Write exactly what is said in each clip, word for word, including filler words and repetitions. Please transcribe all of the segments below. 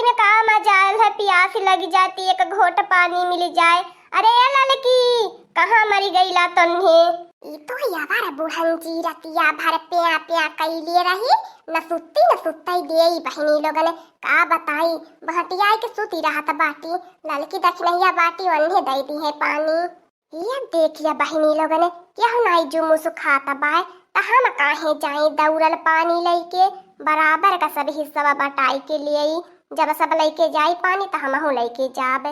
में का मजाल है, पियास लगी जाती, एक घोट पानी मिली जाए। अरे ए ललकी, कहाँ मरी गईला तन्हे? ई तो यावर बुढ़न जी रतिया भर प्या प्या कइले रही, न सुत्ती न सुत्तई देई बहिनी लोगन। का बताई, बहटियाई के सुती रहत बाटी, ललकी दखिनहिया बाटी, ओन्हे दई दिहे पानी। ये देखिया बहिनी लोगन, केहू नाई जुमुस खात बाय, त हम काहे जाई दौड़ल पानी लइके? बराबर का सब हिस्सा बटाई के लेई, जब सब लइके जाई पानी त हमहू लइके जाब।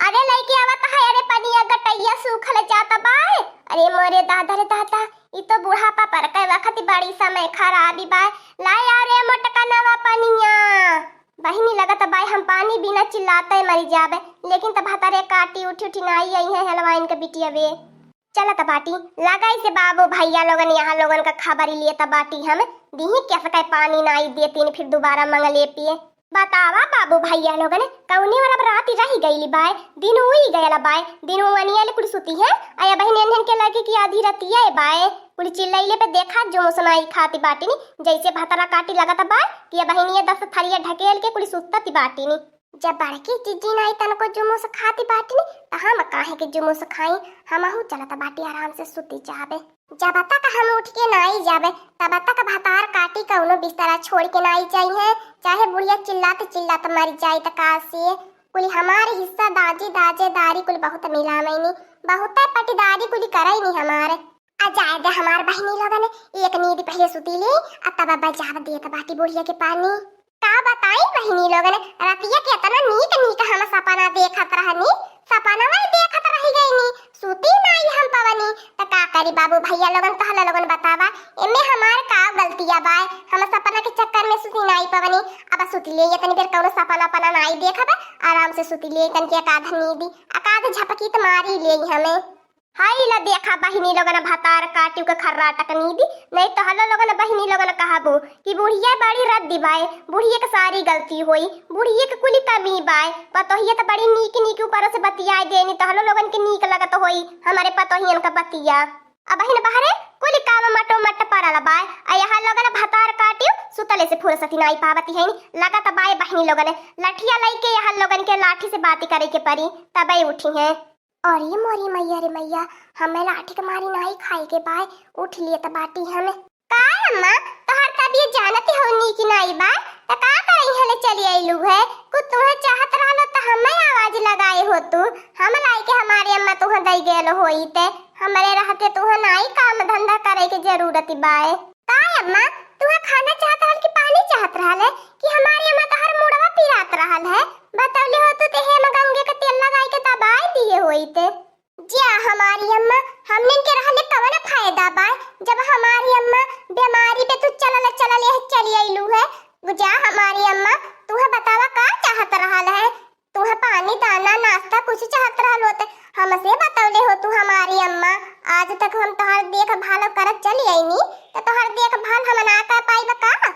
अरे लइके आवत है, अरे पनिया गटैया सूखल जात बाय। अरे मोरे दादा रे दादा, ई तो बुढ़ापा पर के वक्त बड़ी समय खराबी बाय। लाए आ रे मोटका नवा पनिया। बहिनी, लगत बाय हम पानी बिना चिल्लाते मरी जाबे, लेकिन त भतारे काटी उठी उठी नाई आई है हलवाइन के बिटिया बे। चलत बाटी, लगाई से बाबू भैया लोगन यहाँ लोगन का खबरी लिए त बाटी हम, दिही कैसे कहे पानी नाई देतीन फिर दोबारा मंगले पिए। बतावा बाबू भैया लोगन, कौने वाला राती रही गईली बाय, दिन उई गयल बाय, दिन उवनिया ले कुल सुती है, आया बहिन एनहन के लगे कि आधी रतिया ए बाय, कुल चिल्लैले पे देखा जुमुस नाई खाती बाटिनी, जैसे भतरा काटी लगत बाय कि ये बहिनिया दस थरिया ढकेल के कुल सुतती बाटिनी। जब बड़की जिज्जी नाई तनको जुमुस खाती बाटिनी, त हम काहे के जुमुस खाई, हमहू चलत बाटी आराम से सुती जाबे। जब तक हम उठ के नाई जाबे, तब तक भतार काटी कौनो बिस्तरा छोड़ के नाई जाई है, चाहे बुढ़िया चिल्लात चिल्लात मर जाई त का से। कुली हमार हिस्सा दाजी दाजे दारी कुल बहुत मिलावैनी, बहुत पटीदारी कुली करैनी हमार। आ जाए दे हमार बहिनी लोगन, एक नींद पहिले सुती ले, आ तब बजाब देत बाटी बुढ़िया के पानी। का बताई बहिनी लोगन, रतिया के इतना नीक नीक हम सपना देखत रहनी, सपना वही देखत रह गईनी, सुती नाई हम पवनी। त का करी बाबू भैया लोगन, तहला लोगन बतावा, एमे हमार का गलतिया बाय, हम सपना के चक्कर में सुती नाई पवनी। अब सुती ले, इतनी देर कौनो सपना अपना नाई देखब, आराम से सुती ले, तनके एकाध नींदी, एकाध झपकी त मारी ले हमें। हाय ला देखा बहिनी लोगन, भतार काटियो के खर्राटक नींदी, नहीं तो हलो लोगन बहिनी लोगन कहबो कि बुढ़िया बड़ी रद्दी बाय, बुढ़िया के सारी गलती होई, बुढ़िया के कुली कमी बाय, पतोहिया त बड़ी नीक नीक ऊपर से बतियाए देनी, तहलो लोगन के नीक लगत होई हमारे पतोहियन का बतिया। अब बहिन बहरे कुली काम मटो मट परल बाय, आ यहाँ लोगन भतार काटियो सुतले से फुर्सती नाई पावती है, लगत बाय बहिनी लोगन लठिया लइके यहाँ लोगन के लाठी से बाती करे के परी, तबे उठी हैं। अरे मोरी मैया रे मैया, हमें लाठी के मारी नाई खाए के बाय, उठ लिए त बाटी हम। का अम्मा, तोहर तबियत जानत हो नीक नाई बा, त का करे इहाँ ले चली आइलू है? कुछ तुहे चाहत रहलो त हमें आवाज लगाए हो तू, हम लाई के हमारे अम्मा तुहे दई गेल होई ते, हमरे रहते तुहे नाई काम धंधा करे के जरूरत बाय। का अम्मा, तुहे खाना चाहत रहल कि पानी चाहत रहल है कि हमारे अम्मा तोहर मुड़वा पिरात रहल है? बतौले हो तू ते हेम गंगे के तेल लगाई के दबाई दिए होई ते। जा हमारी अम्मा, हमनिन के रहले कवन फायदा बा, जब हमारी अम्मा बीमारी पे तू चलल चलल यह चली अइलू है। जा हमारी अम्मा, तुहे बतावा का चाहत रहल है? तुहे पानी दाना नाश्ता कुछ चाहत रहल होते, हमसे बतौले हो तू हमारी अम्मा। आज तक हम तोहर देखभाल करत चली अइनी, त तोहर देखभाल हम ना कर पाइब का?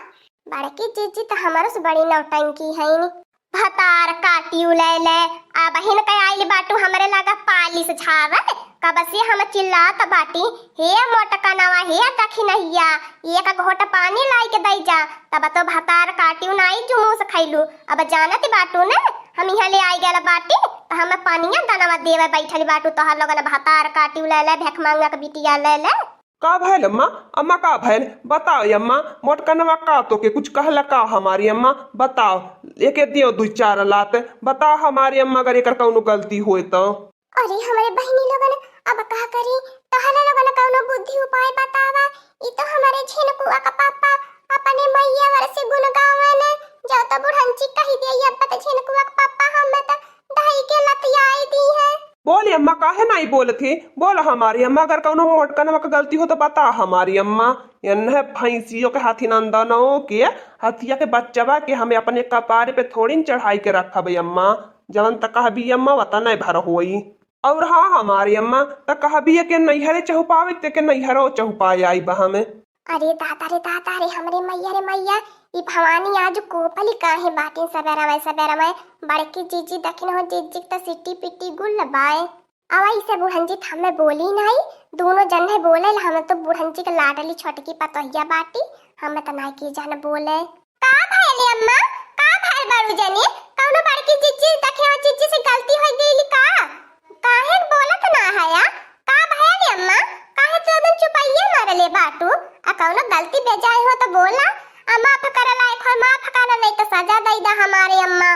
बड़की जीजी त हमरो से बड़ी नौटंकी हईन। भतार काटी उलैले, आ बहिन के आइल बाटू हमरे लगा पालिस झारल। कब से हम चिल्लात बाटी, "हे मोटकनवा, हे दखिनहिया, एक घोट पानी लाई के दई जा।" तब तो भतार काटी नाई जुमूस खैलू। अब जानत बाटू न, हम इहाँ ले आई गल बाटी, त हम पानिया दनवा देवे बैठल बाटू, तोहर लोगन भतार काटी उलैले, भेख मांगा के बिटिया लैले। का भइल अम्मा? अम्मा का भइल? बताओ अम्मा, मोटकनवा का तोके कुछ कहला का हमारी अम्मा? बताओ, एके दियो दुई चार लात। बताओ हमारी अम्मा, अगर एकर कौनो गलती होए तो। अरे हमरे बहिनी लोगन, अब का करी? तोहरे लोगन कौनो बुद्धि उपाय बतावा। ई तो हमरे झिनकुआ का पापा अपने मैया वर से गुन गावन, जो तो बुढ़ंची कही दे, अब तो झिनकुआ का पापा हम तो दही के लतियाई दी है। बोल अम्मा, काहे नाई बोलत ही? बोल हमारी अम्मा, अगर कौनो मोटकनवा के गलती हो तो बता हमारी अम्मा। एन्हे भैंसियों के हाथी नंदनो के, हथिया के बच्चवा के हमें अपने कपारे पे थोड़ी न चढ़ाई के रखब अम्मा। जवन त कहबी अम्मा, वतने भर होई। और हाँ हमारी अम्मा, त कहबी के नैहरे चहुपावे, ते के नैहरो चहुपाए आई बा हमें। अरे दादा रे दादा रे, हमरे मैया रे मैया, ई भवानी आज कोपली काहे बाटिन सबेरवे सबेरवे? बड़की जीजी दखिन हो, जीजी त सिट्टी पिट्टी गुल बाय। अब ऐसे बुढ़न जी त हमें बोली नाई, दोनों जन है बोले ला, हम तो बुढ़न जी के लाडली छोटकी पतोहिया बाटी, हम त नाई की जान बोले। का भइल अम्मा, का भइल बड़ू जनी? बड़की जिज्जी, देखे हो जिज्जी से गलती होइ गइल का? काहे बोलत ना हया? का भयल अम्मा? काहे तू एकदम चुपइये मारले बाटू? आ कउनो गलती बेजाय हो त बोला, आ माफ करे लायक हो माफ करा, नहीं त सजा दइ दा हमारे अम्मा।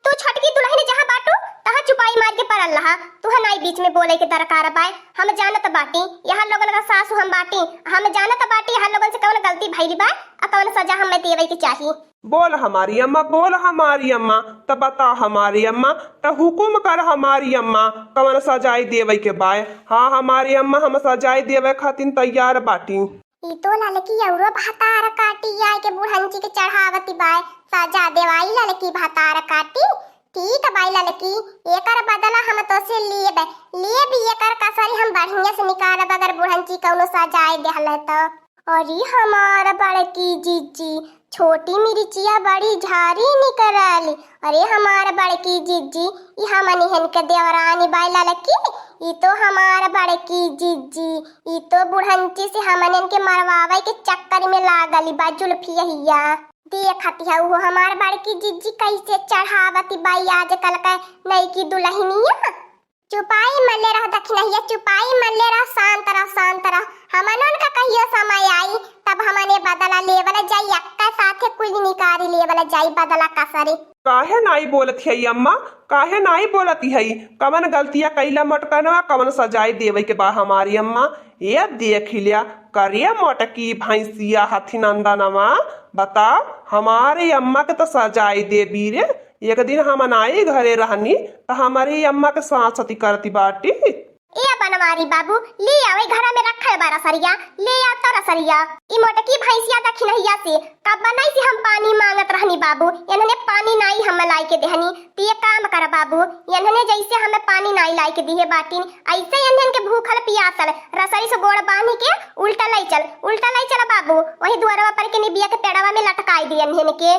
तू छोटकी दुलहिन जहाँ बाटू, तहाँ चुपाई मार के परल रहा। तुहा नाई बीच में बोले के दरकार बाय। हम जानत बाटी, यहाँ लोगन का सासू हम बाटी। हम जानत बाटी, यहाँ लोगन से कउन गलती भइल बाय, आ कउन सजा हमें देवे के चाही। बोल हमारी अम्मा, बोल हमारी अम्मा, त बता हमारी अम्मा, त हुकुम कर हमारी अम्मा, कवन सजाई देवे के बाय। हाँ हमारी अम्मा, हम सजाई देवे खातिर तैयार बाटी। ई तो ललकी औरो भतार काटी आय के बुढ़ंची के चढ़ावती बाय, सजा देवाई ललकी भतार काटी। ठीक बाय ललकी, एकर बदला हम तोसे लेब, लेब एकर कसरी हम बढ़िया से निकालब, अगर बुढ़ंची कउनो सजाए देहल है तो। अरे हमार बड़की जिज्जी, छोटी मिर्चिया बड़ी झारी निकरल। अरे हमार बड़की जिज्जी, ई हमनिहन के देवरानी बाय ललकी, ई तो हमार बड़की जिज्जी, ई तो बुढ़ंची से हमनिहन के मरवावे के चक्कर में लागल बा जुल्फिया। देखत हऊ हो हमार बड़की जिज्जी कइसे चढ़ावत बाई आजकल के नईकी दुलहिनिया। चुपाई मले रह दखिनहिया, चुपाई मले रह, शांत रह, शांत रह। हमनन का कहियो समय आई, तब हमने बदला लेवल जाई, अक्का साथे कुल निकारी लेवल जाई बदला कसरी। काहे नाई बोलत हई अम्मा, काहे नाई बोलत हई? कवन गलतिया कइला मोटकनवा, कवन सजाई देवे के बा हमारी अम्मा? ए देख लिया, करे मोटकी भैंसिया हथी नंदनवा, बताओ, हमारे अम्मा के तो सजाई देबी रे। एक दिन हम नाई घरे रहनी, त हमरे अम्मा के साथ सती करती बाटी। ए बनवारी बाबू, ले आवे घरा में रखल बा रसरिया, ले आ तो रसरिया। ई मोटकी भैंसिया दखिनहिया से कब बनाई से हम पानी मांगत रहनी बाबू, इन्हने पानी नाई हम लाई के देहनी। त ये काम कर बाबू, इन्हने जैसे हमें पानी नाई लाई के दिहे बाटिन, ऐसे इन्हन के भूखल पियासल रसरी से गोड़ बांध के उल्टा लाई चल, उल्टा लाई चल बाबू, वही दुआरवा पर के निबिया के पेड़वा में लटकाई दिए इन्हन के।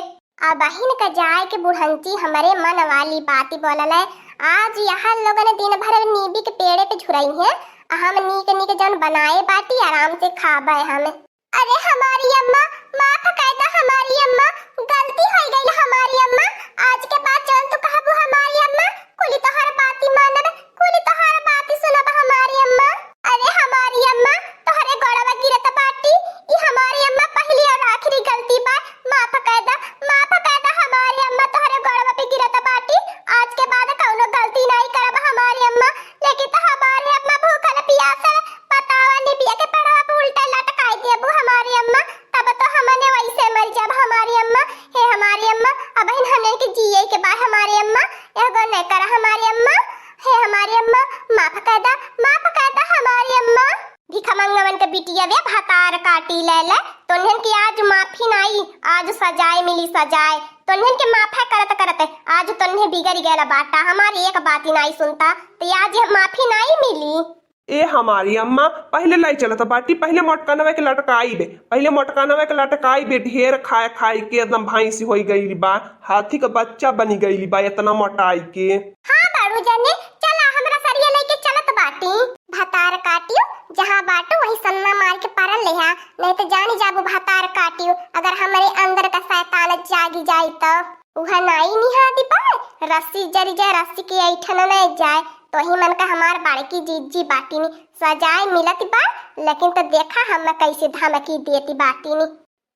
अबहिन क जाए के बुढ़ंची हमरे मन वाली बात बोलल है। आज यहाँ लोगन दिन भर नीबी के पेड़े पे झुरई हैं, आ हम नीक नीक जौन बनाए बाटी आराम से खाबे हम। अरे हमारी अम्मा, माफ कर दा हमारी अम्मा, गलती हो गई हमारी अम्मा। आज के बाद जौन तू कहबू हमारी अम्मा, कुली तोहर बाती मानब, कुली तोहर बाती सुनब हमारी अम्मा। अरे हमारी अम्मा, तोहरे गोड़वा गिरत बाटी, ई हमारी अम्मा पहली और आखिरी गलती बा, माफ कर दा, माफ कर दा हमारी अम्मा, तोहरे गोड़वा पे गिरत बाटी, आज के बाद कौनो गलती नहीं करब हमारी अम्मा। लेकिन तो हमारी अम्मा भूखल पियासल बतावा निबिया के पेड़वा पे उल्टा लटकाई देबू हमारी अम्मा, तब तो हमने वैसे मर जाब हमारी अम्मा। हे हमारी अम्मा, अबहिन हमने के जिए के बा हमारी अम्मा, एगो नहीं करा हमारी अम्मा। हे हमारी अम्मा, माफ कर दा, माफ कर दा हमारी अम्मा। भिखमंगवन के बिटिया वे भतार काटी ले ले, तोन्हन के आज माफी नाई, आज सजाए मिली सजाए। तोन्हन के माफा करत करत आज तोन्हे बिगड़ गया बाटा, हमारी एक बात ही नाई सुनता, तो आज माफी नाई मिली। ए हमारी अम्मा, पहिले लाई चलत बाटी, पहिले मोटकनवे के लटकाई बे, पहिले मोटकनवे के लटकाई बे, ढेर खाए खाए के एकदम भैंसी होई गई बा, हाथी का बच्चा बनी गई बा इतना मोटाई के। हाँ बाड़ू जाने, चला हमरा सरिया लेके चलत बाटी। भतार काटियो, जहाँ बाटू वही सन्ना मार के परल लेहा, नहीं तो जानी जाबू भतार काटियो, अगर हमरे अंदर का शैतान जागी जाई तो। उहा नाई निहादी पाए, रस्सी जरी जाए, रस्सी के ऐठन नहीं जाए, तो ही मन का हमार बड़की जीजी बाटिनी सजाए मिलत बा, लेकिन तो देखा हम कैसे धमकी देती बाटिनी।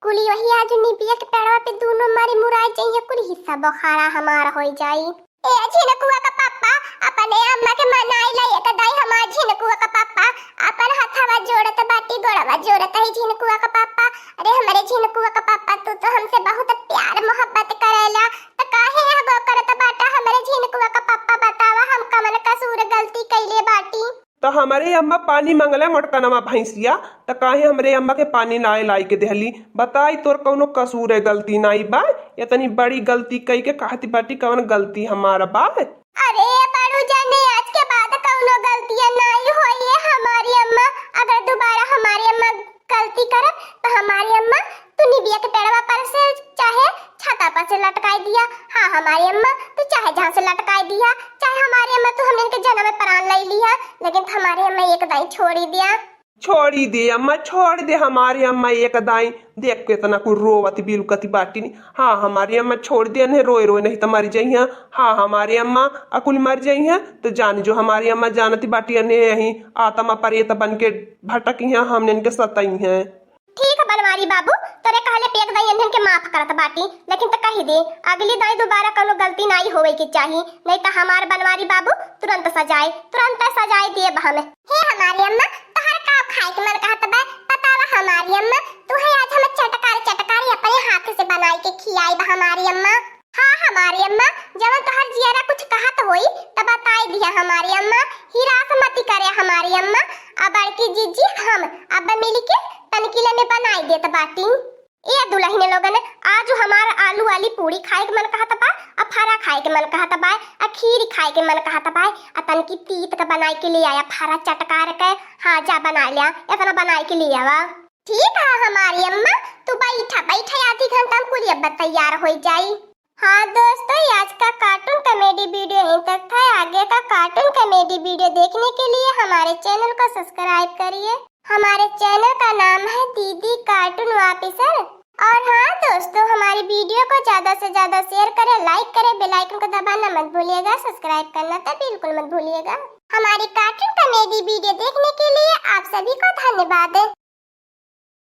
कुली वही आज निबिया के पेड़वा पे दूनो मारी मुराई जइहे, कुल हिस्सा बोखारा हमार होई जाई। ए झिनकुआ का पापा, अपने अम्मा के मनाई ला, एक दाई हमार झिनकुआ का पापा, अपन हथवा जोड़त बाटी, गोड़वा जोड़त है झिनकुआ का पापा। अरे हमरे झिनकुआ का पापा, तू तो हमसे बहुत प्यार मोहब्बत करेला, त काहे यह गो करत बाटा हमरे झिनकुआ का पापा? बतावा हम कमन कसूर गलती कैले बाटी? त हमरे अम्मा पानी मंगले मोटकनवा भैंसिया, त काहे हमरे अम्मा के पानी नाय लाई के देहली? बताई तोर कौनो कसूर है, गलती नाई बा? इतनी बड़ी गलती कई के कहती बाटी कौन गलती हमारा बा? अरे बड़ू जाने आज के बाद कौनो गलतियां नाई होई है हमारी अम्मा। अगर दोबारा हमारी अम्मा गलती करब त हमारी अम्मा तू निबिया के पेड़वा पर से चाहे छाता पर से लटकाई दिया। हाँ हमारी अम्मा तू चाहे जहाँ से लटकाई दिया, चाहे हमारी अम्मा तू हमने के जन्म में प्राण ले लिया, लेकिन हमारी अम्मा एक दाई छोड़ी दिया। छोड़ी दे अम्मा, छोड़ दे हमारी अम्मा, एक दाई देख केतना कुल रोवत बिलकत बाटिन। हाँ हमारी अम्मा, छोड़ दे इन्हें, रोए रोए नहीं तो मर जइहें। हाँ हमारी अम्मा, अकुल मर जइहें तो जान जो हमारी अम्मा जानत बाटी इन्हें यहीं आत्मा प्रेत बन के भटकी हैं, हमने इनके सताई हैं। ठीक है बनवारी बाबू, तोरे कहले पे एक दाई इन्हन के माफ करत बाटी, लेकिन त कही दे, अगली दाई दोबारा कौनो गलती नाई होवे के चाही, नहीं त हमार बनवारी बाबू तुरंत सजाए, तुरंत सजाए देब हम। हे हमारी अम्मा, तोहर का खाए के मन कहत बा? बतावा हमारी अम्मा, तुहे आज हम चटकार चटकार अपने हाथ से बनाई के खियाई बा हमारी अम्मा। हाँ हमारी अम्मा, जवन तोहर जियरा कुछ कहत होई त बताई दिया हमारी अम्मा, हिरास मती करे हमारी अम्मा। अब बड़की जीजी हम अब मिल के तनकिले में बनाई देत बाटी। ए दुलहिन लोगन, आज हमार आलू वाली पूड़ी खाए के मन कहत बा, आ फरा खाए के मन कहत बा, आ खीर खाए के मन कहत बा, आ तनकी तीत के बनाई के ले आया फरा चटकार के। हाँ जा बना लिया, इतना बनाई के ले आवा। ठीक है हमारी अम्मा, तू बैठा बैठा, आधी घंटा में पूरी अब तैयार हो जाई। हाँ दोस्तों, ये आज का cartoon comedy video यहीं तक था। आगे का cartoon comedy video देखने के लिए हमारे channel को subscribe करिए। हमारे channel का नाम है दीदी Cartoon Officer। और हाँ दोस्तों, हमारी video को ज्यादा से ज्यादा share करें, like करें, bell icon को दबाना मत भूलिएगा, subscribe करना तो बिल्कुल मत भूलिएगा। हमारी cartoon comedy video देखने के लिए आप सभी को धन्यवाद।